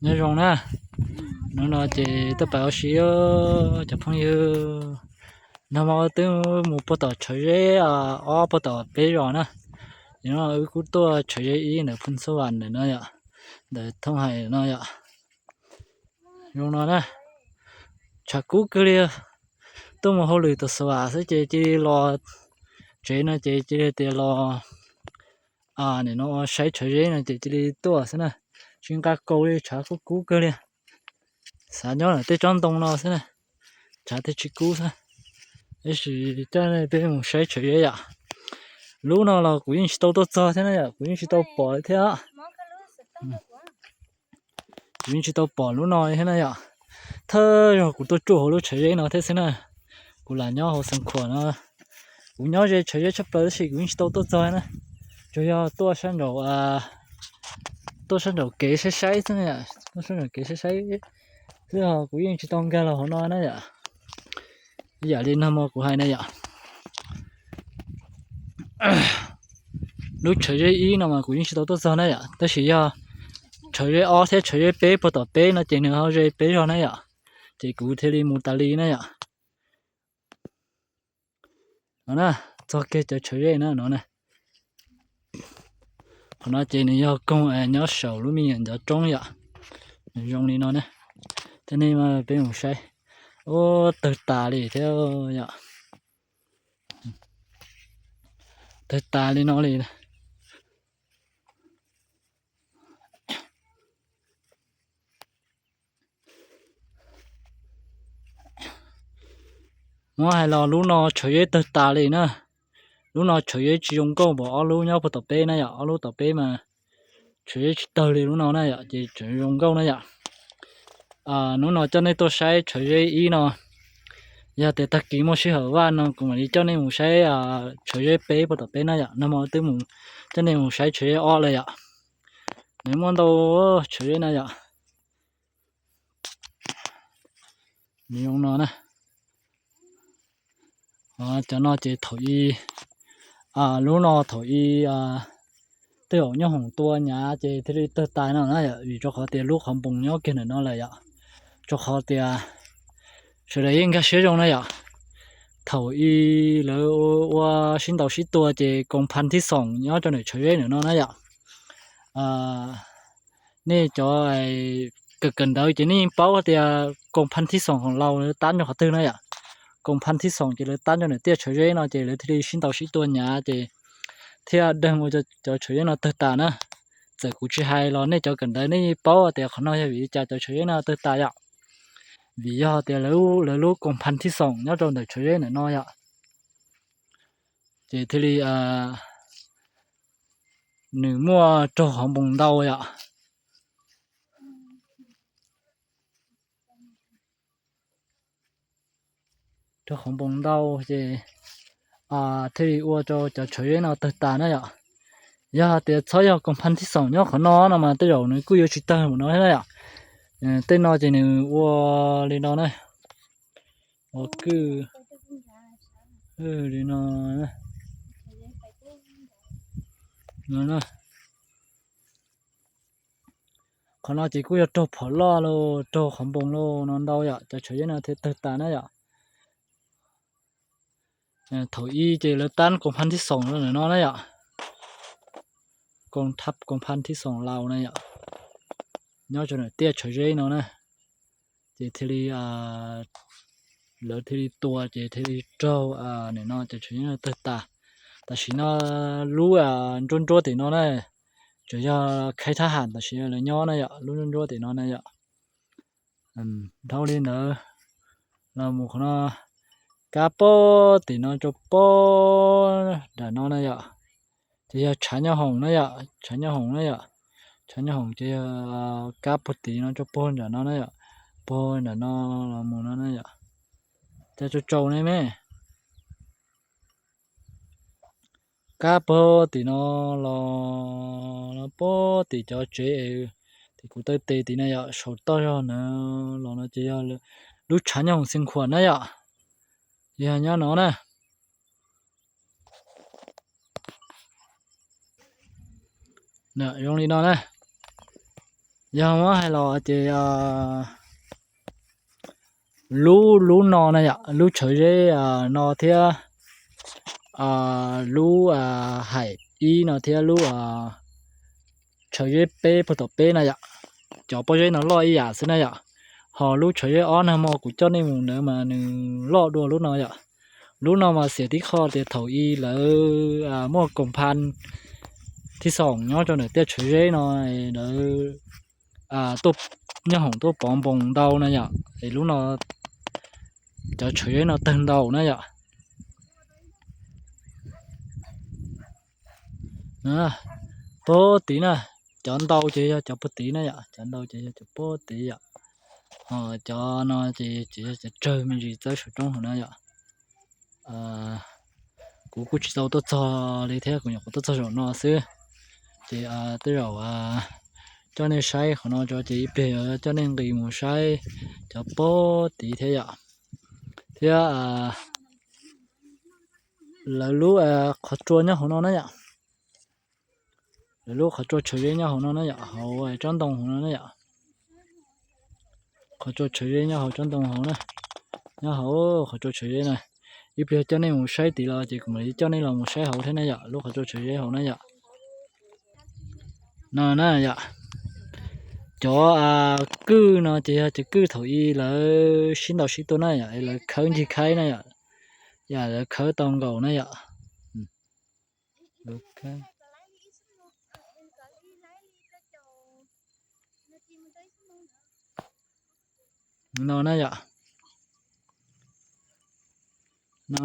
Nyob zoo na, hnub no ces tuaj pais ua si cov phooj ywg. Nag hmo twb mus puag tom Tshawv Zeb ob puag tom peb zos na. Ces no wb kuj tuaj Tshawv Zeb ib ntawm Phu Ntxhuav Vam ntawm no yom, ntawm Thooj Hais no yom. Zoo no na, tshav kub kawg li. Tuaj mus hauj lwm tom Xav Vam xwb ces cia li los tsev no ces cia li tias los nim no saib Tshawv Zeb no ces cia li tuaj xwb na. Tsis nqa kaus li, tshav kub kub kawg li. Xav nyob ntawm tej tsob ntoo no xwb na, tshav thiaj tsis kub xwb. Tab sis coj nej peb mus saib Tshawv Zeb yom. Lub no los kuv yeej tsis tau tuaj txog thiab na yom, kuv yeej tsis tau pom thiab. Kuv yeej tsis tau pom lub no thiab na yom. Thawj zaug kuv tuaj tsuj hauv lub Tshawv Zeb no thiab xwb na. Kuv lam nyob hauv Xeev Khuam no, kuv nyob ze Tshawv Zeb tshaj plaws tab sis kuv yeej tsis tau tuaj txog na. Tsuas yog tuaj sab nraum, tuaj sab nraum kev saib saib xwb na yom, tuaj sab nraum kev saib saib xwb, ho kuv yeej tsis tau nkag los hauv no na yom. Ib yam li nag hmo kuv hais na yom, lub Tshawv Zeb ib no mas kuv yeej tsis tau tuaj txog na yom, tab sis yog Tshawv Zeb ob thiab Tshawv Zeb peb puag tom peb no ces nws ho ze peb zos na yom, ces kuv thiaj li mus tas li na yom. No na, txog kiag cov Tshawv Zeb na no na. Qhov no ces nws yog koog nyob saum lub me nyuam ncov roob yom. Nws zoo li no na. Coj nej peb mus saib. Ub, tawg tas li thiab yom. Tawg tas li no li. Muab hais los lub no Tshawv Zeb tawg tas li na. Lub no Tshawv Zeb tsis zoo nkauj npaum ob lub nyob puag tom peb na yom, ob lub tom peb mas Tshawv Zeb tsis tawg li lub no na yom, ces tseem zoo nkauj na yom. Hnub no coj nej tuaj saib Tshawv Zeb ib no, yog tias tag kis muaj sij hawm vaj no kuv mam li coj nej mus saib Tshawv Zeb peb puag tom peb na yom, nag hmo twb mus coj nej mus saib Tshawv Zeb ob lawm yom. Nws muaj ntau Tshawv Zeb na yom. Nws zoo no na. Cov no ces thaum i, lub no thaum i tej zaum nyob hoom tua nyav ces thiaj li tawg tas no na yom, vim rau qhov tias lub qhov npoos nyob kiag ntawm no lawm yom. Rau qhov tias sawv daws yeej nkag siab zoo na yom. Thaum i lawv ua sib ntaus sib tua ces koom phan thib xoom nyob rau ntawm Tshawv Zeb ntawm no na yom. Nej cov kawm kawm ntawv ces nej yeej paub tias koom phan thib xoom hoom laus lawv tab rau qhov twg na yom. Koom phan thib xoom ces lawv tab rau ntawm tiaj Tshawv Zeb no ces lawv thiaj li sib ntaus sib tua nyav ces thiaj deeg ua cov Tshawv Zeb no tawg tas na. Txawm kuv tsis hais los nej cov kawm ntawv nej yeej paub tias qhov no yog vim li cas cov Tshawv Zeb no tawg tas yom. Vim yog tias lawv lub koom phan thib xoom nyob rau ntawm Tshawv Zeb ntawm no yom. Ces thiaj li nws muaj raug qhov npoos ntau yom. Raug qhov npoos ntau ces thiaj li ua rau cov Tshawv Zeb no tawg tas na yom. Yog tias txhob yog koom phan thib xoom nyob qhov no no mas tej zaum nws kuj yuav tsis tawg mus no thiab na yom. Tej no ces nws ua li no na, ua kwj li no. Qhov no ces kuj yog raug phom loj los raug qhov npoos los no ntau yom, cov Tshawv Zeb no thiaj tawg tas na yom. Thaum i ces lawv tab koom phan thib xoom ntawm no na yom, koom thab koom phan thib xoom laus na yom, nyob rau ntawm tiaj Tshawv Zeb no na. Ces thiaj li lawv thiaj li tua ces thiaj li raug nim no cov Tshawv Zeb no tawg tas. Tam sim no lub nruab nruab tim no na, tsuas yog khaib thab ham tam sim lawv nyob na yom, lub nruab nruab tim no na yom. Dhau li ntawd los mus qhov no, kab pob tim no rau pob nram no na yom, ces yog tshav nyob hoom na yom, tshav nyob hoom na yom. Tshav nyob hoom ces yog kab puag tim no rau puag nram no na yom, puag nram no los mus no na yom. Cas tsaus tsaus ne me. Kab puag tim no los, los puag tim cov tsev es tim kuv taw tes tim na yom, saum toj zog na los no ces yog lub tshav nyob hoom Xeev Khuam na yom, ces yog nyob no na. Zoo li no na. Yog muab hais los ces lub, lub no na yom, lub Tshawv Zeb no thiab lub Haim Ib no thiab lub Tshawv Zeb peb puag tom peb na yom, cov pob zeb no loj ib yam xwb na yom. Ho lub Tshawv Zeb ob nag hmo kuv coj nej mus ntawd mas nws loj dua lub no yom. Lub no mas xiam tib qho tias thaum ub lawv muaj koom pha thib xoom nyob rau ntawm tej Tshawv Zeb no, lawv tuaj nyob hoom tuaj pov npoos ntau na yom, es lub no cov Tshawv Zeb no tawg ntau na yom. Puag tid na, cov ntau ces yog cov puag tid na yom, cov ntau ces yog cov puag tid yom. Ho cov no ces tseem yog cov tsawg me ntsis txawb saum roob hauv na yom. Kuv kuj tsis tau tuaj txog li thiab, kuv nyuam qhuav tuaj txog zaum no xwb. Ces tej zaum coj nej saib qhov no tso ces ib pliag yuav coj nej nqis mus saib cov puag tid thiab yom. Thiab lawv lub qhov tsua nyob hauv no na yom. Lawv lub qhov tsua Tshawv Zeb nyob hauv no na yom, hauv tsob ntoo hauv no na yom. Qhov tsua Tshawv Zeb nyob hauv tsob ntoo hauv na, nyob hauv qhov tsua Tshawv Zeb na. Ib pliag coj nej mus saib tid los ces kuv mam li coj nej los mus saib hauv thiab na yom, lub qhov tsua Tshawv Zeb hauv na yom. No na yom, cov kwj no ces yog cov kwj thaum ub lawv sib ntaus sib tua na yom, lawv khawb ncig khaib na yom, yam lawv khawb tau nkaus na yom. No na yom, no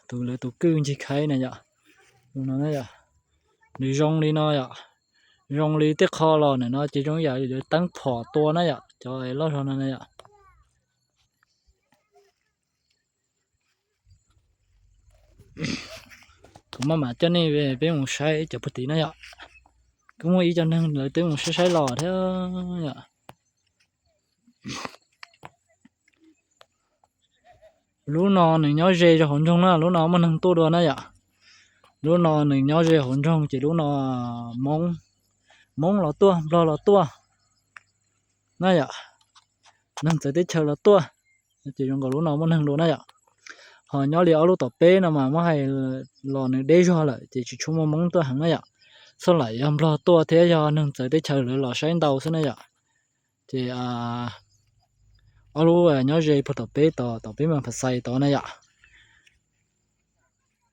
tus lawv tus kwj ncig khaib na yom, no na yom, nws zoo li no yom, zoo li tej qho los ntawm no ces zoo yam li lawv teeb phom tua na yom, cov loj zog no na yom. Kuv maj mam coj nej peb mus saib cov puag tid na yom. Kuj muaj ib co neeg lawv twb mus saib saib los thiab yom. Lub no nws nyob ze rau hauv nroog na, lub no muaj neeg tuaj dua na yom. Lub no nws nyob ze hauv nroog ces lub no Hmoob, Hmoob los tuaj, Nplog los tuaj na yom, neeg txawv teb chaws los tuaj, ces zoo nkaus lub no muaj neeg dua na yom. Ho nyob li ob lub tom peb no mas muab hais los nws deb zog lawm ces tsis tshua muaj Hmoob tuaj heev na yom. Xoj laim yog Nplog tuaj thiab yog neeg txawv teb chaws lawv los saib ntau xwb na yom. Ces ob lub nyob ze puag tom peb tod, tom peb mas Phas Xais tod na yom,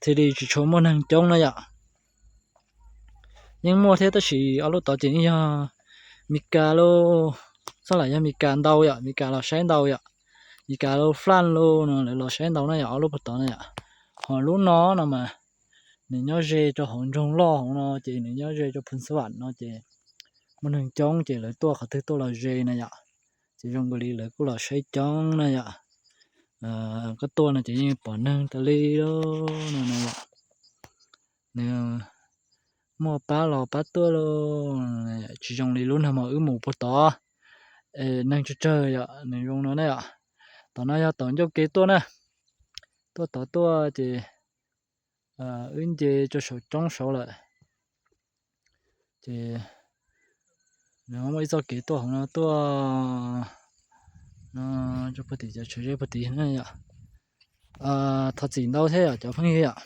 thiaj li tsis tshua muaj neeg coob na yom. Yeej muaj thiab tab sis ob lub tod ces yeej yog Mes Kas lauj, xoj laim yog Mes Kas ntau yom, Mes Kas los saib ntau yom, Mes Kas lauj, Faj lauj no lawv los saib ntau na yom, ob lub puag tod na yom. Ho lub no no mas nws nyob ze rau hauv nroog loj hauv no ces nws nyob ze rau Phoos Xab Vam no ces muaj neeg coob ces lawv tuaj qhov twg tuaj los ze na yom. Ces zoo nkaus li lawv kuj los saib coob na yom. Koj tuaj no ces yeej pom neeg tas li lauj no na yom. Nws muaj pab los pab tuaj lauj, tsis zoo li lub nag hmo wb mus puag tod, neeg tsawg tsawg yom, nws zoo no na yom. Tom no yog tom ncauj kev tuaj na, tuaj tod tuaj ces wb nce rau saum roob saud lawm. Ces nws muaj ib txoj kev tuaj hauv no tuaj, no, rau puag tim cov Tshawv Zeb puag tid na yom. Thov txim ntau thiab yom cov phooj ywg yom.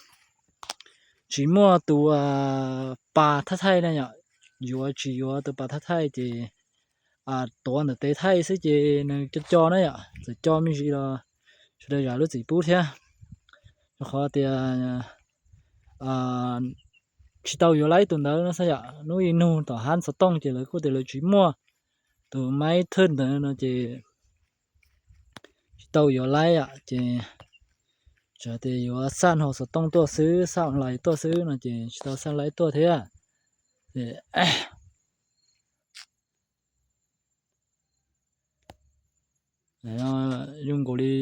Tsis muaj tus pas thab thaij na yom, yuav tsis yuav tus pas thab thaij ces tuav ntawm tes thaij xwb ces nws co co na yom, txawm co me ntsis los sawv daws zam lub txim pub thiab. Rau qhov tias tsis tau yuav laib tus ntawd no xwb yom, hnub ib nug tom hab xov tooj ces lawv kuj tias lawv tsis muaj tus maib thwj ntawd no ces tsis tau yuav laib yom, ces tsuas tias yuav xaj hauv xov tooj tuaj xwb, xaj online tuaj xwb no ces tsis tau xaj laib tuaj thiab. Zoo nkaus li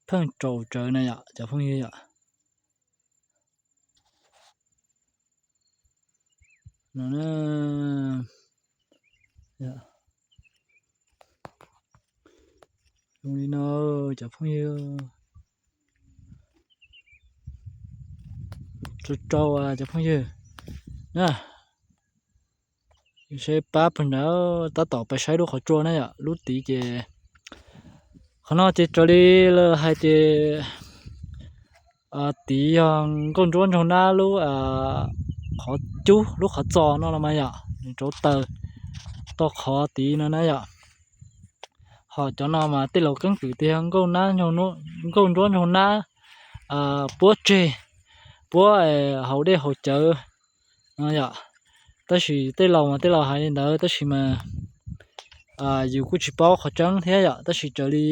pheej raus tsawv na yom cov phooj ywg yom. No, zoo li no cov phooj ywg, rau rau cov phooj ywg na. Saib pab pawg ntawd tab tom pais saib lub qhov tsua na yom, lub tid ces qhov no ces raws li lawv hais ces tid yog nkauj ntsuab ntsaug nab lub qhov cub, lub qhov txos no los mas yom, nws rauv taws tau qhov tid no na yom. Ho cov no mas tej laus keeb kwm tias yog nkauj ntsuab ntsaug nab puab tseg, puab haus dej haus cawv no yom. Tab sis tej laus mas tej laus hais li ntawd, tab sis mas yus kuj tsis paub qhov tseeb thiab yom, tab sis raws li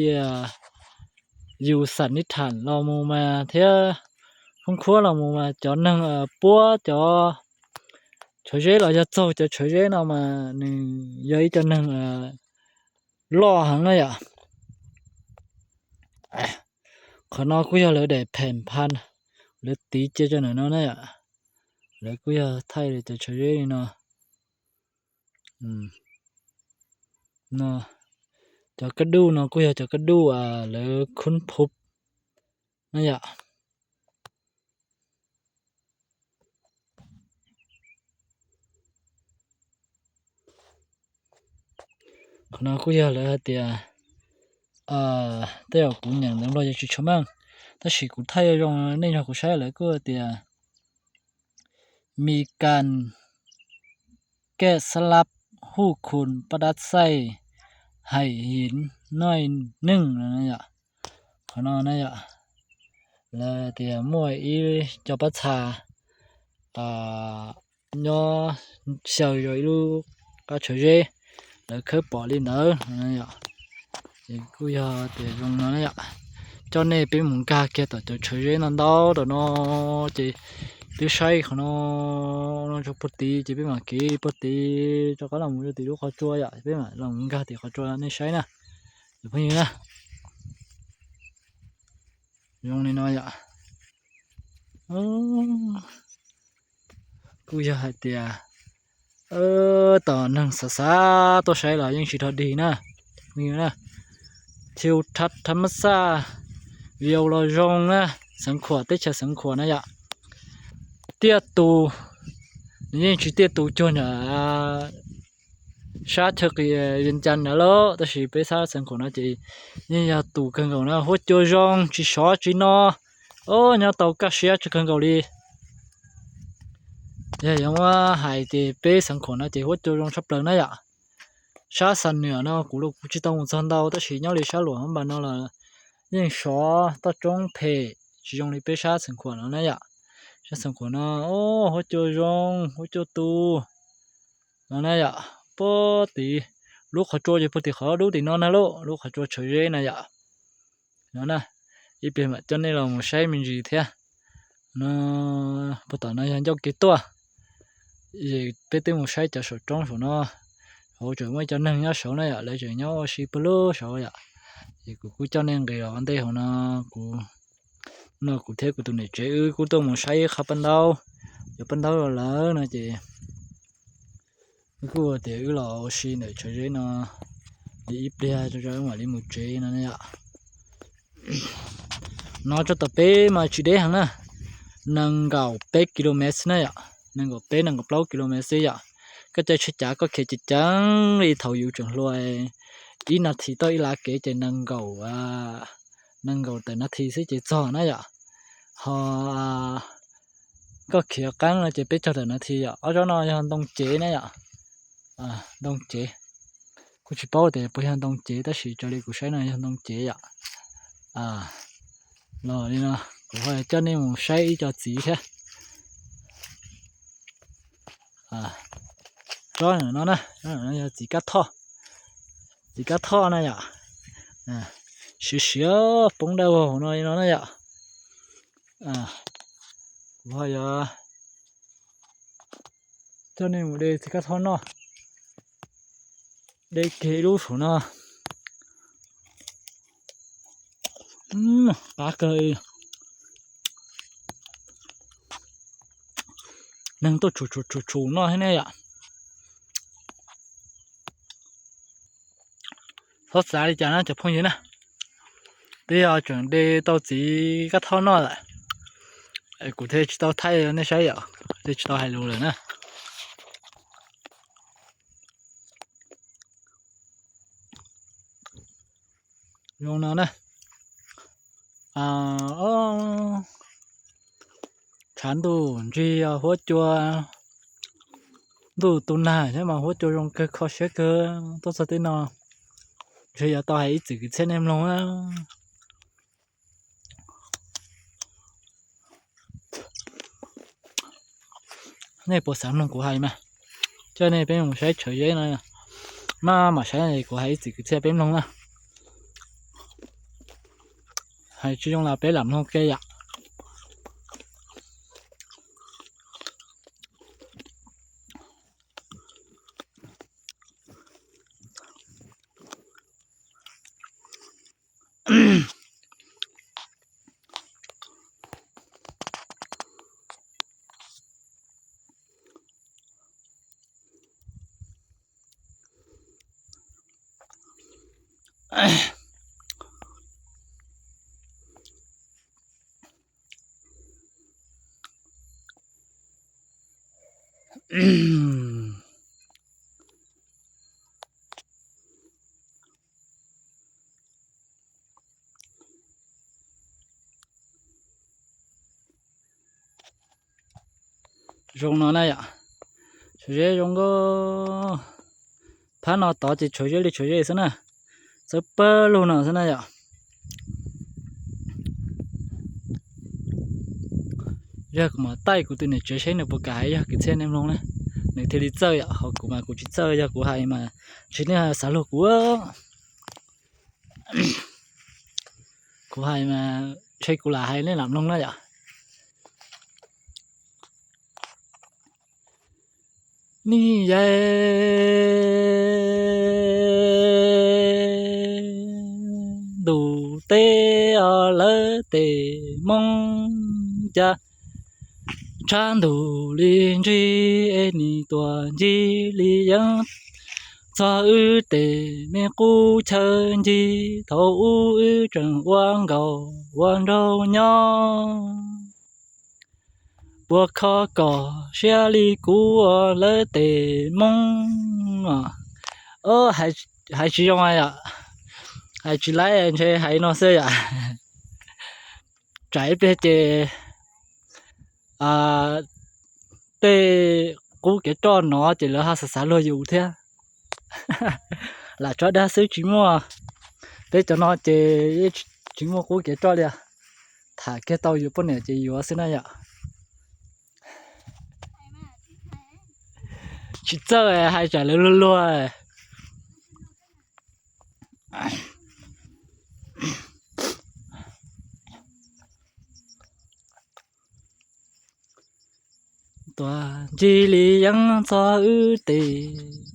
yus xam nib tham los mus mas thiab khoob khuab los mus mas cov neeg puab cov tshav zeb los yog txaug cov tshav zeb no mas nws yog ib co neeg loj heev na yom. Qhov no kuj yog lawv daim phem pha, lawv tiv cia rau ntawm no na yom. Lawv kuj yog thaij cov tshav zeb li no. No, cov kab duj no kuj yog cov kab duj lawv khub phuv na yom. Qhov no kuj yog lawv hais tias, tej zaum kuv nyeem ntawv Nplog yeej tsis tshua meej, tab sis kuv thaij zoo nej nrog kuv saib lawv kuj tias มีการแกะสลักผู้คนประดับใส่ ไหหินน้อยหนึ่ง no yom. Qhov no na yom, lawv tias muaj ib co pob txha nyob xyaw rau ib lub qab tshav zeb, lawv khawb pom li ntawd. Ces kuj yog tias zoo no na yom, coj nej peb mus nkag kiag tom cov tshav zeb ntau ntau rau no, ces peb saib qhov no, no rau puag tid ces peb mam kev puag tid rov qab los mus rau tim lub qhov tsua yom, peb mam los nkag tim qhov tsua nej saib na, cov phooj ywg na. Zoo li no yom. Kuj yog hais tias tom neeg xav xav tuaj saib los yeej tsis rog dig na. Thiu thab thab mab xaj, view los zoo na, Xeev Khuam, teb chaws Xeev Khuam na yom. Tiaj tus, nws yeej tsis tiaj tus cuag ntawm sab chaw qis Vias Cas ntawd lauj, tab sis peb sab Xeev Khuam no ces yeej yog tus kawg nkaus na, huab cua zoo tsis sov tsis no, nyob tau kaj siab tsis kawg nkaus li. Yog yuav muab hais ces peb Xeev Khuam no ces huab cua zoo tshaj plaws na yom. Sab Xam Nuam no kuv los kuv tsis tau mus txog ntau, tab sis nyob li sab Luam Hab Npas no los yeej sov toj roob phem tsis zoo li peb sab Xeev Khuam no na yom. Sab Xeev Khuam no huab cua zoo, huab cua tu no na yom. Puag tim lub qhov tsua ces puag tim qhov dub tim no na lauj, lub qhov tsua Tshawv Zeb na yom. No na, ib pliag mam coj nej los mus saib me ntsis thiab. No, puag tom no yog ncauj kev tuaj. Es peb twb mus saib cov saum roob saum no, hauv tseem muaj cov neeg nyob saud na yom, lawv tseem nyob ua si puag lub saud yom. Es kuv kuj coj nej nqis los ua ntej hauv no, kuv, no kuv thiab kuv tus niam tsev wb kuj tuaj mus saib ib qho paj ntaub, cov paj ntaub los lawm no ces wb kuj tias wb los ua si ntawm Tshawv Zeb no li ib pliag tso wb mam li mus tsev no na yom. No txog tom peb mas tsis deb heev na, nees nkaum peb kilomev xwb na yom, nees nkaum peb nees nkaum plaub kilomev xwb yom. Koj caij tsheb cav koj khiav ceev ceev li thaum yus tseem hluas, ib nas this tau ib lav kev ces nees nkaum, nees nkaum tawm nas this xwb ces txog na yom. Ho koj khiav qeeb no ces peb caug tawm nas this yom. Ob tsob no yog ntoo cev na yom, ntoo cev. Kuj tsis paub tias puas yog ntoo cev tab sis raws li kuv saib no yog ntoo cev yom. Los li no, kuv ho coj nej mus saib ib co txiv thiab. Tsob no na, yog txiv kab thoj, txiv kab thoj na yom. Siav siav poob dawb vog hauv no li no na yom. Kuv ho yuav coj nej mus de txiv kab thoj noj, de kiag ib lub saum no. Qab kawg, neeg tuaj tshum tshum tshum tshum noj thiab ne yom. Txhob xav li cas na cov phooj ywg na, twb yog tseem de tau txiv kab thoj noj lawm, kuv thiaj tsis tau thaij nej saib yom, thiaj tsis tau hais lus lawm na. Zoo no na. Tshav ntuj ntsig huab cua, ntuj tu nag thiab mas huab cua zoo kawg kho siab kawg. Tuaj txog tej no ntshe yuav tau hais ib txwm kwv txhiaj nej mloog na. Nej puas xav mloog kuv hais mas, coj nej peb mus saib tshawv zeb no, maj mam saib kuv hais ib txwm kwv txhiaj peb mloog na. Hais tsis zoo los peb lam mloog ke yom. Zoo no na yom, tshawv zeb zoo nkauj. Phab no tod ces tshawv zeb li tshawv zeb xwb na, txawb pawg lug no xwb na yom. Yog kuv mam taij kuv tus niam tsev seb nws puas kam hais yog kwv txhiaj nej mloog na, nws thiaj li txawj yom. Ho kuv mas kuv tsis txawj, yog kuv hais mas ntshe nej xav luag kuv. Kuv hais mas ntshe kuv lam hais nej lam mloog na yom. Nij yai ntus teb os lawv tej Hmoob, cas tshav ntuj li ntsig es nim tuaj ncig li yeeb txog wb tej me qub chaw ncig. Thaum ub wb tseem ua nkaus ua nraug nyob, puas kho kom siab li kuv os lawv tej Hmoob. Hais tsis zoo, hais tsis laib ntshe hais no xwb yom. Tsam ib pliag ces tej qub kev roj no ces lawv ho xav xav luag yus thiab. Lam tso dag xwb tsis muaj, peb cov no ces tsis muaj qub kev roj li. Tham kiag tau yuav poj niam ces yuav xwb na yom. Tsis txawj hais tsam lawv luag luag. Tuaj ncig li yeeb txog wb tej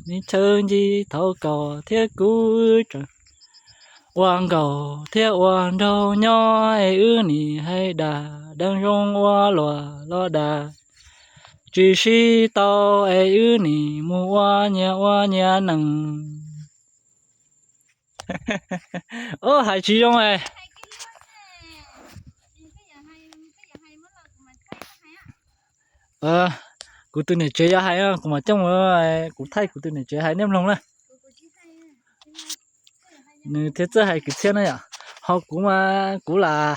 me chaw ncig. Thaum koj thiab kuv tseem ua nkauj thiab ua nraug nyob es wb nim hais dag deev zoo ua luaj los dag tsis sib tau es wb nim mus ua nyias ua nyias neej. Hais tsis zoo. Kuv tus niam tsev yuav hais kuv mam coj, kuv thaij kuv tus niam tsev hais nej mloog na. Nws thiaj txawj hais kwv txhiaj na yom. Ho kuv mas kuv lam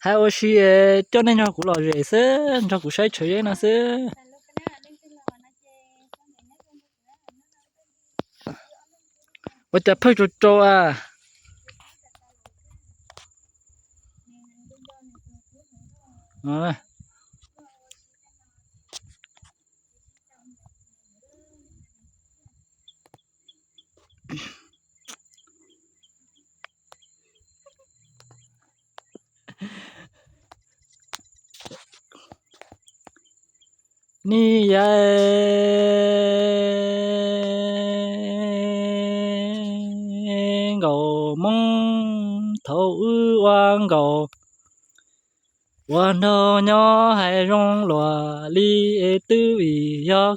hais ua si coj nej nrog kuv lom zem xwb, nrog kuv saib tshawv zeb no xwb. Ua cas phawj rau rau a. Nij yai nkaus Hmoob, thaum wb ua nkaus ua nraug nyob hais zoo luaj li es twb vim yog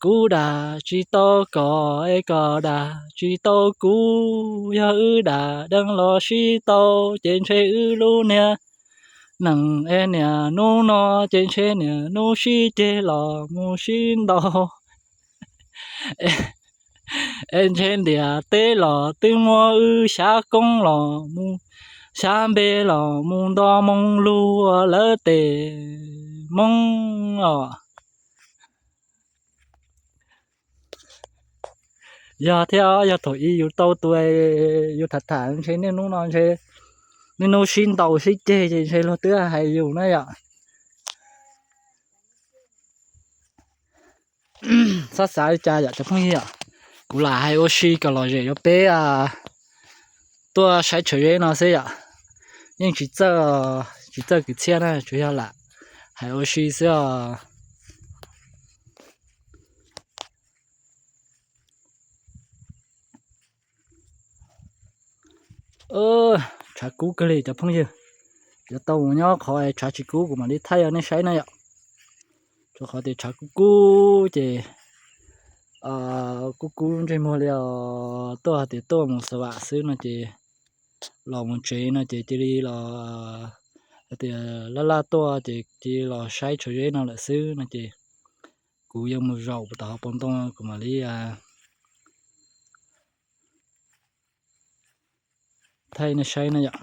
kuv dag tsis tau koj es koj dag tsis tau kuv. Yog wb dag deev los sib tau ces ntshe wb lub niag neej es niaj hnub no ces ntshe niaj hnub sib ceg los mus sib ntaus. Es ntshe ntiaj teb los twb muab wb xyab koob los mus, xyab npe los mus nto moo lug ua lawv tes Hmoob os. Yog thiab, yog thaum ub yus tau tus yus tham tham ntshe niaj hnub no ntshe niaj hnub sib ntaus sib ceg ces ntshe luag twb hais yus na yom. Txhob xav li cas yom cov phooj ywg yom. Kuv lam hais ua si kom lom zem rau peb tuaj saib tshuav zeb no xwb yom. Yeej tsis txawj, tsis txawj kwv txhiaj na, tsuas yog lam hais ua si xwb os. Tshav kub kawg li cov phooj ywg. Yuav tau mus nyob qhov tshav tsis kub kuv mam li thaij rau nej saib na yom. Rau qhov tias tshav kub kub ces kub kub ntsej muag li os. Tuaj hais tias tuaj mus xa vam xwb no ces los mus tsev no ces cia li los, hais tias laj laj tuaj ces cia li los saib tshuav zeb no lawm xwb no ces kuv yuav mus zaum puas tom hauv paus ntoo kuv mam li thaij nej saib na yom.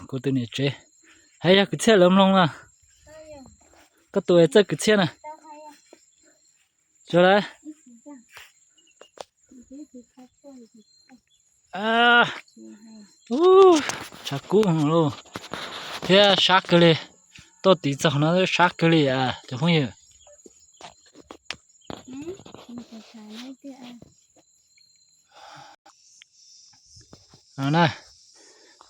Kuv tus niam tsev, hais yog kwv txhiaj lawv mloog na. Koj tus txawj kwv txhiaj na. Tsuas lawm. Tshav kub lauj, thiab sab kawg li. Tuaj tiv txog no sab kawg li cov phooj ywg. Na,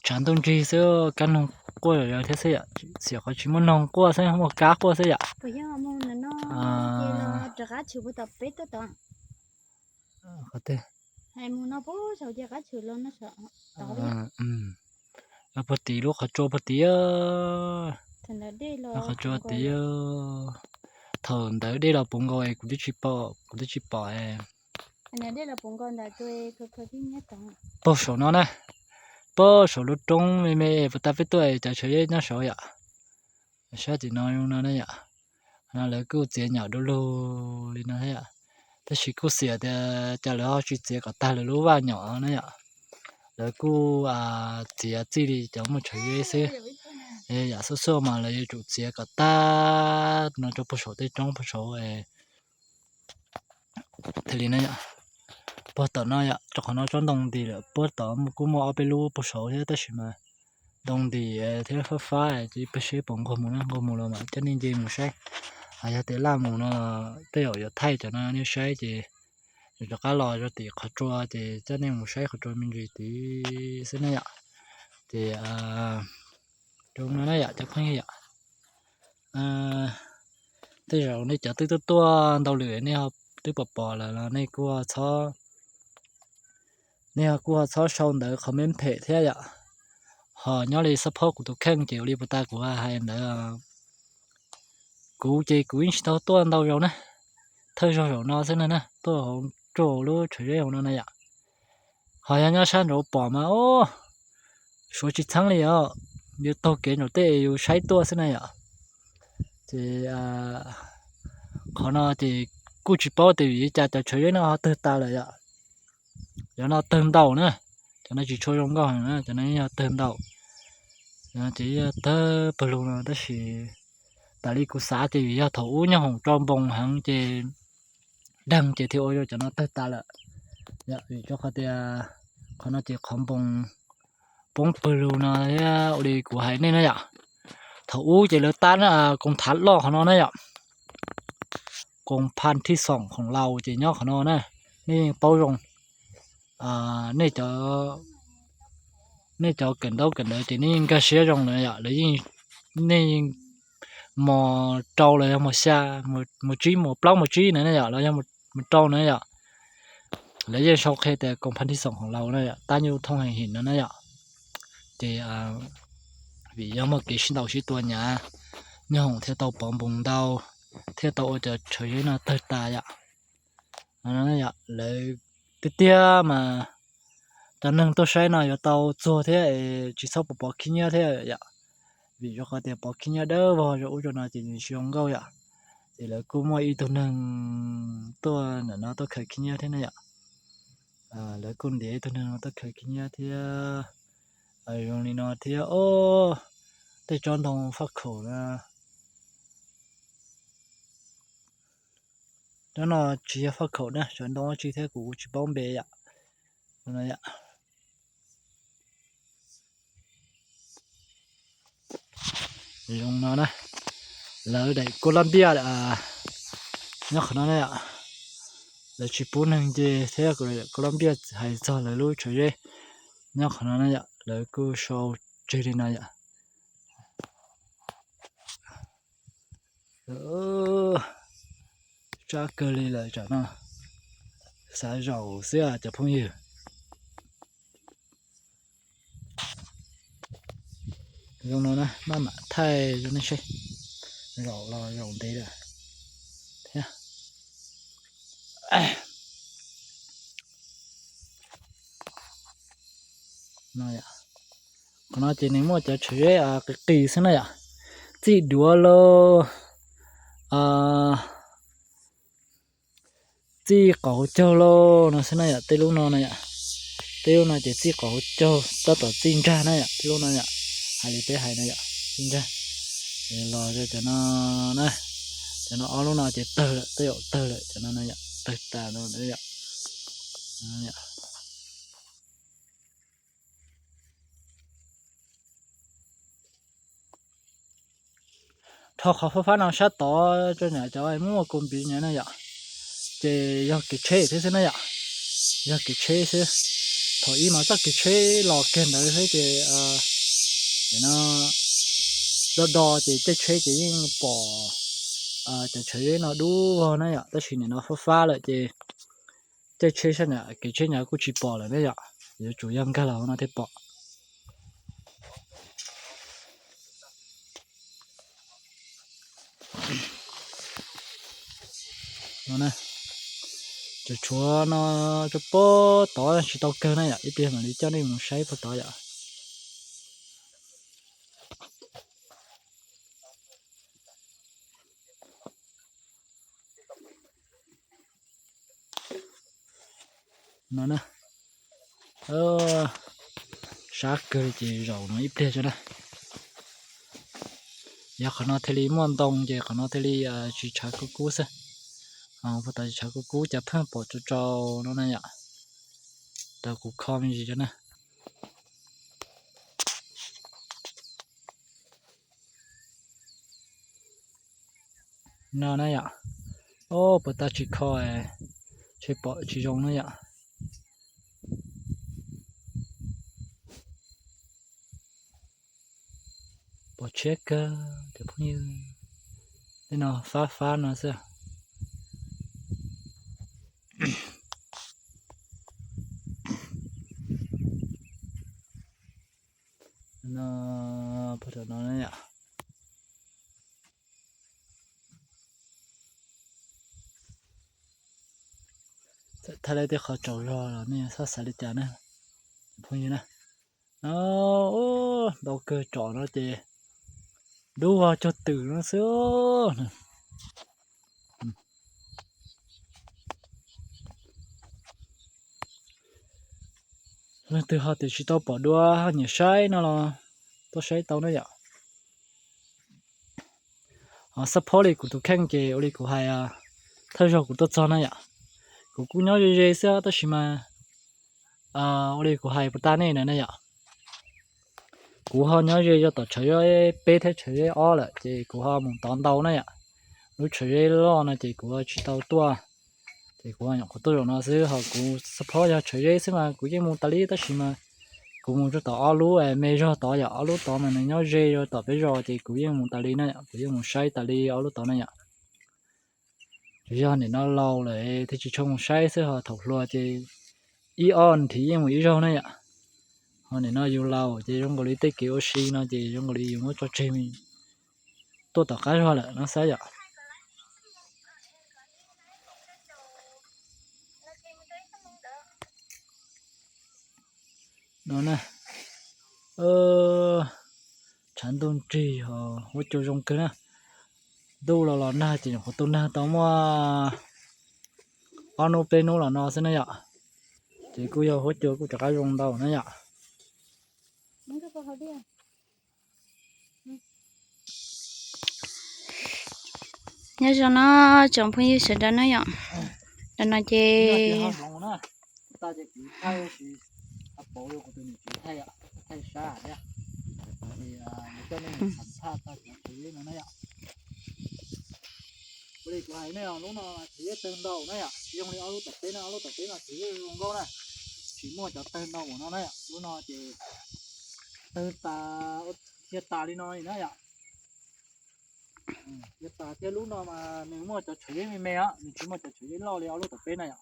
tshav ntuj nrig xwb, kab noog quaj zom zaws thiab xwb yom, xiam qhov tsis muaj noog quaj xwb, muaj kab quaj xwb yom. Puag tim lub qhov tsua puag tim, qhov tsua tid. Thaum ntawd dej los puv nkaus es kuv twb tsis pom, kuv twb tsis pom. Puag saum no na, puag saum lub roob me me puas tas peb tuaj cov tshuav zeb nyob saud yom. Sab tim no no na yom, no lawv kuj txiav nyom du lug li no thiab yom. Tab sis kuj xiam tias cas lawv ho tsis txiav kom tag lawv lub vaj nyom na yom. Lawv kuj txiav txij li cov muaj tshuav zeb xwb. Yam xuaj xuaj mas lawv yuav tsum txiav kom tag no rau puag saum tej roob puag saud thiaj li na yom. Puag tom no yom, rau qhov no tsob ntoo nti lawm, puag tom kuj muaj ob peb lub puag saud thiab tab sis mas ntoo nti thiab fab fab ces peb seb puas nqug mus na, nqug mus los mas coj nej nce mus saib. Yog tias laj mus no tej zaum yuav thaij cov no nej saib ces rov qab los rau tim qhov tsua ces coj nej mus saib qhov tsua me ntsis tid xwb na yom. Ces zoo no na yom cov phooj ywg yom. Tej zaum nej cov twb tuaj tuaj ntau lawm nej twb pom pom lawm los nej kuj txhob, nej kuj ho txhob sau ntawv comment phem thiab yom. Ho nyob li xab phob kuv tus kheej ces ua li puas tas kuv hais ntawd, kuv ces kuv yeej tsis tau tuaj ntau zaus na, thawj zaug zaum no xwb na na, tuaj hauv tsuag lub tshuav zeb hauv no na yom. Ho yog nyob sab nraud pom mas suav tsis txheeb li os, yus taug kev nraum tej yus saib tuaj xwb na yom. Ces qhov no ces kuj tsis paub tias vim li cas cov tshuav zeb no ho tawg tas lawm yom. Cov no tawg ntau na, cov no tsis tshua zoo nkauj heev na, cov no yog tawg ntau. Ces yog tawg pawg lug no tab sis tas li kuv xav ces vim yog thaum ub nyob hoom tso npoo heev ces deeg ces thiaj ua rau cov no tawg tas lawm. Vim rau qhov tias qhov no ces qhov npoo poob pawg lug no thiab ua li kuv hais nej na yom. Thaum ub ces lawv tab koom thav loj qhov no na yom. Koom phaj thij xoom khoom laus ces nyob qhov no na, nej yeej paub zoo. Nej cov kawm ntaub kawm ntawv ces nej yeej nkag siab zoo lawm yom, lawv yeej, nej yeej mos rau los yog mos xya, mos tsib mos plaub mos tsib na yom, los yog mos rau na yom. Lawv yeej sau qhia tias koom phaj thij xoom khoom laus na yom, tab nyuj thooj heem him no na yom. Ces vim yog muaj kev sib ntaus sib tua hnyav, nyob hoom thiaj tau pov npoos ntau, thiaj tau ua cov tshuav zeb no tawg tas yom. Yom, lawv tiag tiag mas cov neeg tuaj saib no yuav tau txuag thiab es tsis txhob pov khib nyiab thiab yom, vim rau qhov tias pov khib nyiab dawb vog rau ub rau no ces nws tsis zoo nkauj yom. Ces lawv kuj muaj ib tug neeg tuaj ntawm no tuaj khaws khib nyiab thiab na yom. Lawv kuj ntiav ib tug neeg no tuaj khaws khib nyiab thiab zoo li no thiab. Tej tsob ntoo faj khaum na, cov no tsis yog faj khaum na, cov ntoo dab tsi thiab kuv tsis paub npe yom. Zoo no na, lawv daim Colombia nyob qhov no na yom. Lawv tsis pub neeg nce thiab, Colombia hais txog lawv lub tshav zeb nyob qhov no na yom, lawv kuj sau tseg li no yom. Tsab kawg li lawm tsam no, xav zaum xwb cov phooj ywg. Zoo no na, maj mam thaij rau nej saib, zaum los zaum ntev lawm thiab. Qhov no ces nws muaj cov tshav zeb qis qis xwb na yom, txij duav lauj, txij qaum hauv caug lauj no xwb na yom. Tej lub no na yom, tej lub no ces txij qaum hauv caug tab tom txij nrag na yom, tej lub no yom, hais li peb hais no yom, txij nrag. Los rau cov no na, cov no ob lub no ces tawg lawm, tej zaum tawg lawm, cov no na yom, tawg tas no yom. Dhau qhov fab fab no sab tod rau nram cov muaj kua npiv nyob na yom, ces yog kev tsheb thiab xwb na yom, yog kev tsheb xwb. Thaum ub mas txoj kev tsheb los kiag ntawd xwb ces no do do ces tej tsheb ces yeej pom cov tshav zeb no dub vog na yom, tab sis nim no fab fab lawm ces tej tsheb sab nram kev tsheb nyob kuj tsis pom lawm na yom, yuav tsum yog nkag los hauv no thiaj pom. Tshuav tshuav no rau puag tod tsis tau kawg na yom, ib pliag mam li coj nej mus saib puag tod yom. No na, sab kawg li ces zaum no ib pliag tso na. Yog qhov no thiaj li muaj ntoo ces qhov no thiaj li tsis tshav kub kub xwb. Puag tod tsis tshav kub kub, cas pheej pom tsau tsau no na yom. Tau kuv kho me ntsis tso na. No na yom. Puag ta tsis kho, tsis pom tsis zoo na yom. Pom tshiab kawg cov phooj ywg. Tej no fab fab no xwb. No, puag tom no na yom. Txawm thaij lawv tej qhov tsaus zog los nej txhob xav li cas na, phooj ywg na. No, ntau kawg tsom no ces dub vog cuag twm no xwb. Leej twg ho tias tsis tau pom dua ho nyiam saib no los tuaj saib tau na yom. Ho support li kuv tus kheej ces ua li kuv hais, thawj zaug kuv tuaj txog na yom, kuv kuj nyob ze ze xwb tab sis mas ua li kuv hais puas tas nej na na yom. Kuv ho nyob ze rau tom tshav zeb peb thiab tshav zeb ob lawm ces kuv ho mus tod ntau na yom. Lub tshav zeb loj no ces kuv tsis tau tuaj, ces kuv ho nyuam qhuav tuaj zaum no xwb. Ho kuv support yog tshav zeb xwb mas kuv yeej mus tas li tab sis mas kuv mus rau tom ob lub me zog tod yom, ob lub tod mas nws nyob ze rau tom peb zos ces kuv yeej mus tas li na yom, kuv yeej mus saib tas li ob lub tod na yom. Tsuas yog nim no laus lawm thiaj tsis tshua mus saib xwb, ho thaum hluas ces ib ob nrhiav yeej mus ib zaug na yom. Ho nim no yus laus ces zoo nkaus li tej kev ua si no ces zoo nkaus li yus muab tso tseg, tuaj tom qab zog lawm no xwb yom. No na, tshav ntuj nrig os, huab cua zoo kawg na. Ntuj los los nag ces nyuam qhuav tu nag tau muaj ob hnub peb hnub los no xwb na yom. Ces kuj yog huab cua kuj rov qab zoo ntau na yom. Nyob zoo no tsoom phooj ywg sawv daws na yom. Ntawm no ces Ua li kuv hais nej os, lub no mas tshav yeb tawg ntau na yom, tsis zoo li ob lub tom teb na, ob lub tom teb mas tshav yeb zoo nkauj na, tsis muaj cov tawg ntau no na yom. Lub no ces tawg tas, thiaj tas li no li na yom. Thiaj tas thiab, lub no mas nws muaj cov tshav yeb me me os, nws tsis muaj cov tshav yeb loj li ob lub tom teb na yom.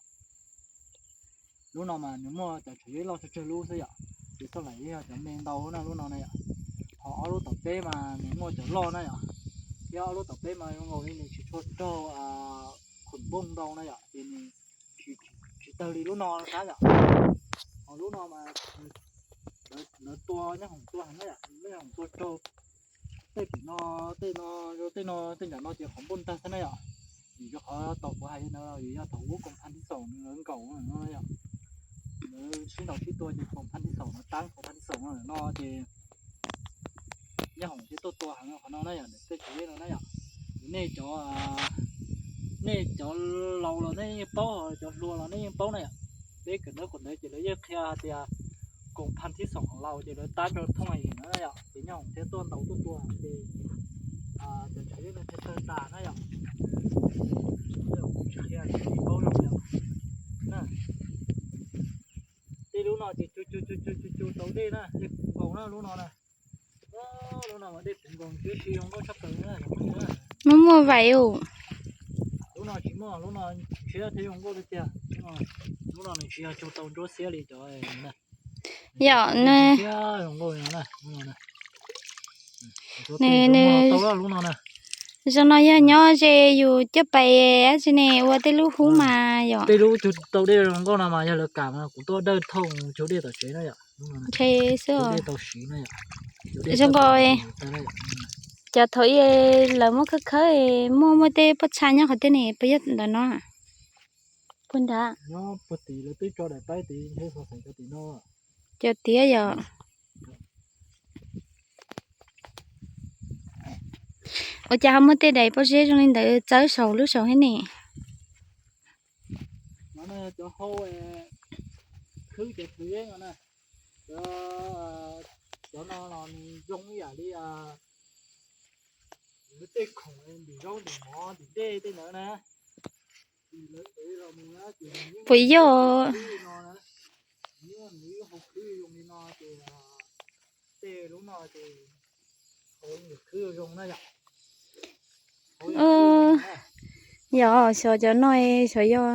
Lub no mas nws muaj cov tshav yeb loj tsawg tsawg lub xwb yom, ces xoj laim yog cov me ntau na lub no na yom. Ho ob lub tom teb mas nws muaj cov loj na yom, thiab ob lub tom teb mas zoo nkaus li nws tsis tshua raug khoom npooj ntau na yom, ces nws tsis tawg li lub no sab yom. Ho lub no mas lawv tua nyob hoom tua heev na yom, nyob hoom tua raug tej pem no, tej no, tej no, tej nram no ces qhov npoj ntag xwb na yom. Vim rau qhov tau kuv hais li ntawd, vim yog thaum ub koom phaj thib xoom nws lawv nkaum no yom, lawv sib ntaus sib tua ces koom phaj thib xoom no, tab koom phaj thib xoom no ces nyob hoom thiaj tuaj tua heev qhov no na yom, tej tshav yeb no na yom. Nej cov, nej cov laus los nej yeej paub, cov hluas los nej yeej paub na yom. Peb kawm ntawv kuv ntawd ces lawv yeej qhia tias koom phaj thib xoom hauv laus ces lawv tab rau thooj heev na yom, ces nyob hoom thiaj tuaj ntaus tuaj tua ces cov tshav yeb no thiaj tawg tas na yom. Tsis qhia li paub zoo yom. Tej lub no ces cu cu cu cu cu cu tau dej na, dej puv nkaus na lub no na. Lub no mas dej puv nkaus tib si zoo nkauj tshaj plaws na. Muaj muaj vais u. Lub no tsis muaj, lub no ntshiab thiab zoo nkauj tiag tiag. Lub no nws tsis yog cug tau ntsuab xiab li cov na. Yom, nws zoo nkauj no na. Nws tau lub no na. Zoo no yog nyob ze yus coj pais dab tsi ne, ua tej lub hub mas yom. Tej lub cug tau dej zoo nkauj no mas yog lawv kam mas kuv tuaj dawj thooj cug dej tom tsev na yom. Ntshe xwb. Zoo nkaus. Cov thaum ub lawv muab khawb khawb, muaj muaj tej pob txha nyob qhov twg ne, puas yog ntawm no? Puag nrad. Cov tiav yom. Ua cas ho muaj tej daim pob zeb zoo li ntawd txawb saum lub saum thiab ne? Cov hau khwb cov khwb no na, cov no los nws zoo ib yam li tej khoom ntim zaub ntim mov ntim dej tej ntawd na. Puas yog? Nws ib hau khwb zoo li no ces tej lub no ces hau khwb zoo na yom. Yog xyov cov no xyov yog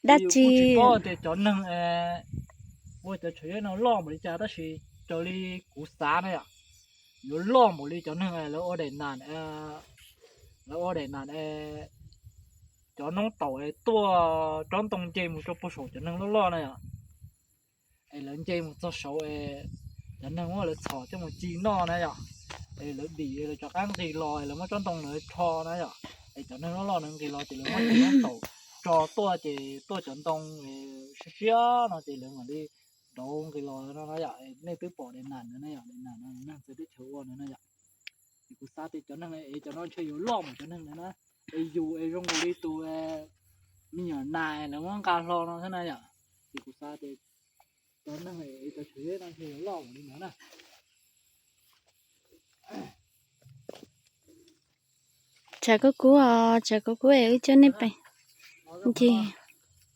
dab tsi. Kuj tsis paub tias cov neeg ua cov tshav yeb no loj npaum li cas tab sis raws li kuv xav na yom, yuav loj npaum li cov neeg lawv ua daim nas, lawv ua daim nas cov noob taum es tuaj tsob ntoo nce mus rau puag saum cov neeg loj loj na yom. Es lawv nce mus txog saud es cov neeg muab lawv txhom coj mus ci noj na yom. Es lawv dim es lawv rov qab nqis los es lawv muab tsob ntoo ntawd rho na yom. Es cov neeg loj loj ntawd nqis los ces lawv muab cov noob taum tso tuaj ces tuaj cov ntoo siab siab no ces lawv mam li rauv nqis los no na yom. Nej twb pom daim nas ntawd na yom, daim nas no neeg txawv teb chaws ua ntawd na yom. Es kuv xav tias cov neeg es cov no ntshe yuav loj npaum cov neeg ntawd na. Es yus es zoo nkaus li tus me nyuam nas lawv muab nqa hlo no thiab na yom. Ces kuv xav tias cov neeg es cov tshav yeb no ntshe yuav loj npaum li ntawd na. Tshav kub kub os, tshav kub kub es wb coj nej pais ncig.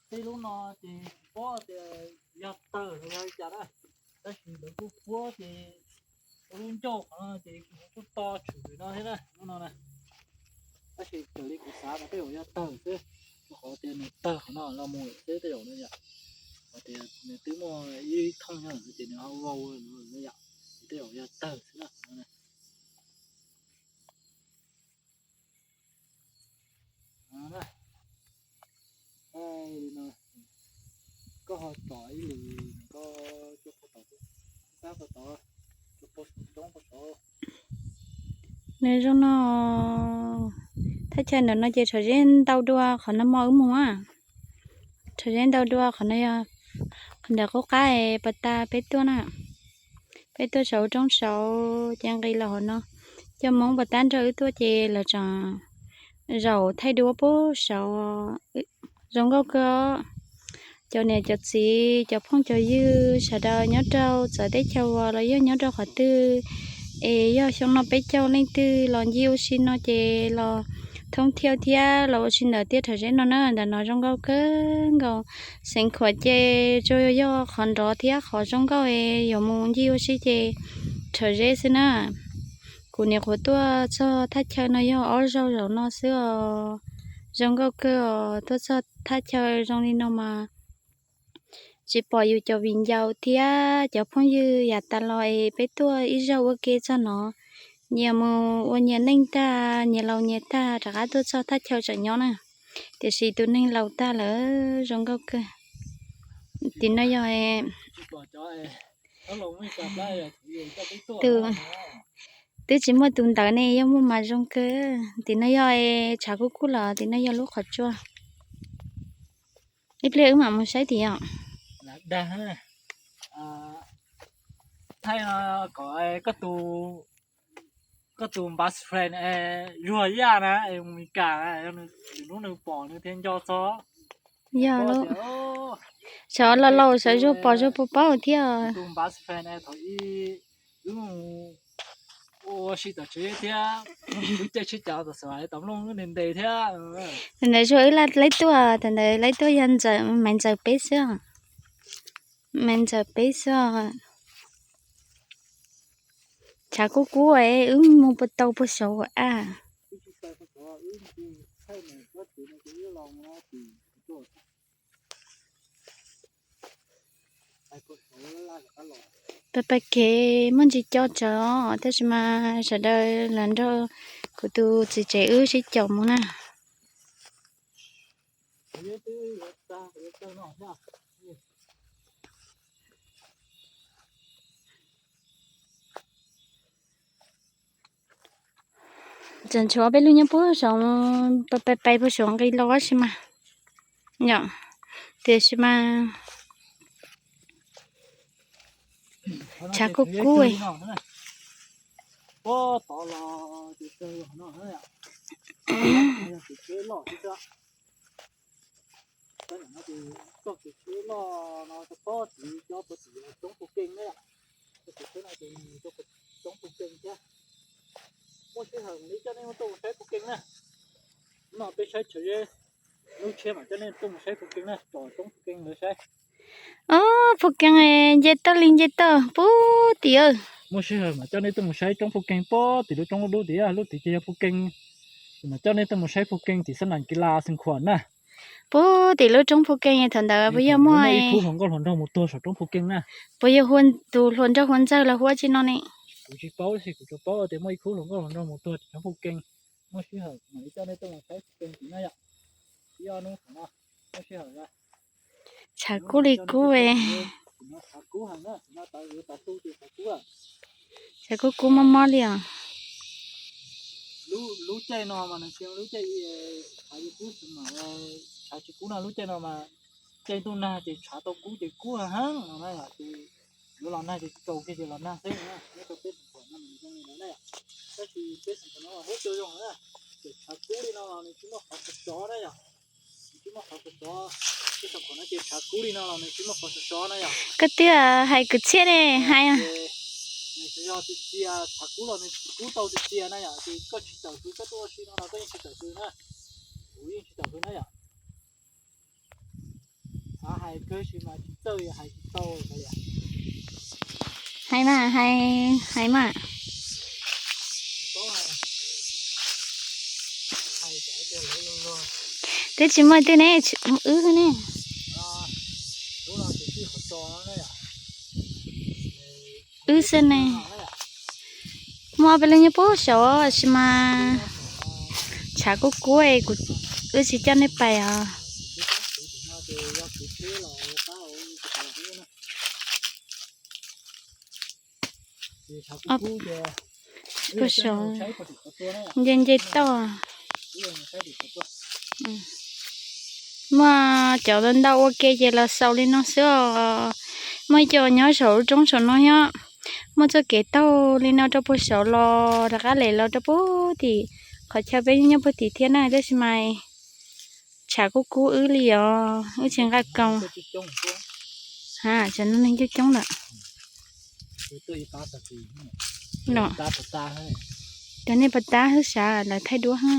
Tej lub no ces tsis paub tias yog tawg los yog li cas na, tab sis lawv kuj puab ces ua lub ncauj qhov no ces kuj to tshwm no thiab na, lub no na. Tab sis raws li kuv xav mas tej zaum yog tawg xwb, rau qhov tias nws tawg qhov no los mus lawm xwb tej zaum no yom. Qhov tias nws twb muaj ib thooj nyob lawm ces nws ho vau lawm yom, ces tej zaum yog tawg xwb na. Koj ho tsom ib lwm koj Nws zoo no, thaj chaw ntawm no ces rhawv zeb ntau dua qhov nag hmo wb mus a. Rhawv zeb ntau dua qhov no yog qhov ntawm qub qab pas tas peb tuaj na. Peb tuaj saud roob saud ces nqis los hauv no. Cov Hmoob pas tas nrog wb tuaj ces lawv tseem zaum thaij duab puag saud. Zoo nkauj kawg. Cov niam cov txiv cov phooj cov ywg sawv daws nyob rau txawv teb chaws uas los yog nyob rau qhov twg es yog xyoo no peb caug leej twg los ncig ua si no ces los thoob thiaus thiab los ua si ntawm tiaj rhawv zeb no na. Ntawm no zoo nkauj kawg nkaus. Xeev Khuam ces tsuas yog qhov nrov thiab qhov zoo nkauj es yuav mus ncig ua si ces rhawv zeb xwb na. Kuv nyuam qhuav tuaj txog thaj chaw no yog ob zaug zaum no xwb os. Zoo nkauj kawg os, tuaj txog thaj chaw zoo li no mas tsis pom yus cov viv ncaus thiab cov phooj ywg yav tas los es peb tuaj ib zaug ua ke txog no, nyias mus ua nyias neej tag, nyias laus nyias tag rov qab tuaj txog thaj chaw tseem nyob na. Tiam sis tus neeg laus tag lawm zoo nkauj kawg. Tim no yog tus twb tsis muaj tus ntawd ne, yog muaj mas zoo kawg. Tim no yog tshav kub kub los tim no yog lub qhov tsua. Ib pliag wb mam mus saib tim os. Thaij no kom koj tus best friend Yuag Yaj na, Meskas, lwm hnub nws pom nws thiaj nco txog. Yog, sawv laus laus sawv zuag pom zuag puas paub thiab. Tus best friend thaum ub wb mus ua si tom tsev thiab, wb caij tsheb cav tom xav tom mloog wb ntes ntes thiab. Thaum ntawd zuag wb laib tuaj, thaum ntawd laib tuaj yog Ntxawm, Maiv Ntxawm peb xwb. Maiv Ntxawm peb xwb. Tshav kub kub es wb mus puas tau puag saud a. Pais pais kev muaj ntsis co tsawv tab sis mas sawv daws los nrog kuv tus txiv tsev wb sib caum mus na. Tseem tshuav peb lub nyob puag saud, pais pais puag saud nqis los tab sis mas, yom, tiam sis mas tshav kub kub. Txog tim tsheb loj no, pob tim cov puag tim roob Phu Keej na, txog tim tsheb no ces roob Phu Keej thiab. Muaj sij hawm mam li coj nej tuaj mus saib Phu Keej na. No peb saib tshav zeb, lub tsheb mam coj nej tuaj mus saib Phu Keej na, tsom roob Phu Keej lawv saib. Ob, Phu Keej nce toj li nce toj puag tim. Muaj sij hawm mam coj nej tuaj mus saib roob Phu Keej puag tim lub roob dub dub tim, lub tid ces yog Phu Keej. Mam coj nej tuaj mus saib Phu Keej tim xab nam kis las Xeev Khuam na. Puag tim lub roob Phu Keej thaum ntawd puas yog muaj ib khub hluas nkauj hluas nraug mus tuag saum roob Phu Keej na. Puas yog tus hluas nraug hluas ntxawg los huab tsis no ne. Kuv tsis paub, tab sis kuv tsuas paub tias muaj ib khub hluas nkauj hluas nraug mus tuag tim roob Phu Keej. Muaj sij hawm mam li coj nej tuaj mus saib Phu Keej tim na yom. Ib ob hnub tom no muaj sij hawm. Tshav kub li kub. Tshav kub kub mob mob li os. Lub caij no mas nws tsis, lub caij tshav kub no, lub caij no mas caij ntuj nag ces tshav tau kub ces kub heev no na yom, ces yuav los nag ces tsaus kiag ces los nag xwb na, nyob rau peb Xeev Khuam no zoo li ntawd na yom. Tab sis peb Xeev Khuam no huab cua zoo na, ces tshav kub li no los nws tsis muaj qhov sov sov na yom. Nws tsis muaj qhov sov sov, peb Xeev Khuam no ces tshav kub li no los nws tsis muaj qhov sov sov na yom. Koj twb hais kwv txhiaj ne, hais. Nws tsuas yog txias txias, tshav kub los nws kub tau txias txias na yom, ces koj tsis tawm hws koj tuaj ua si no los koj yeej tsis tawm hws na. Kuv yeej tsis tawm hws na yom. Xav hais kawg sis mas tsis txawj hais tsis tau. Hais mas, hais, hais mas. Twb tsis muaj twg ne, wb ne. Wb xwb ne. Muaj peb lub nyob puag saud sis mas tshav kub kub es kuv, wb tsis coj nej pais os. Yog kuv tsheb los qab, kuv tsis pais los qab na. Puag saud nce nce toj. Muaj cov ntau ua ke ces los xaus li no xwb os. Muaj ib co nyob saum lub roob saum no thiab. Muaj txoj kev taug li no rau puag saud los rov qab lem los rau puag tim qhov chaw peb nyob puag tim thiab na, tab sis mas tshav kub kub wb li os, wb tsis nqa koos. Ha, tsam no neeg coob coob lawm. No, cov nej pas tab hwb sav lawv thaij duab ha.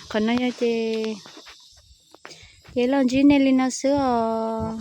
Qhov no yog ces, ces los ntsib nej li no xwb os.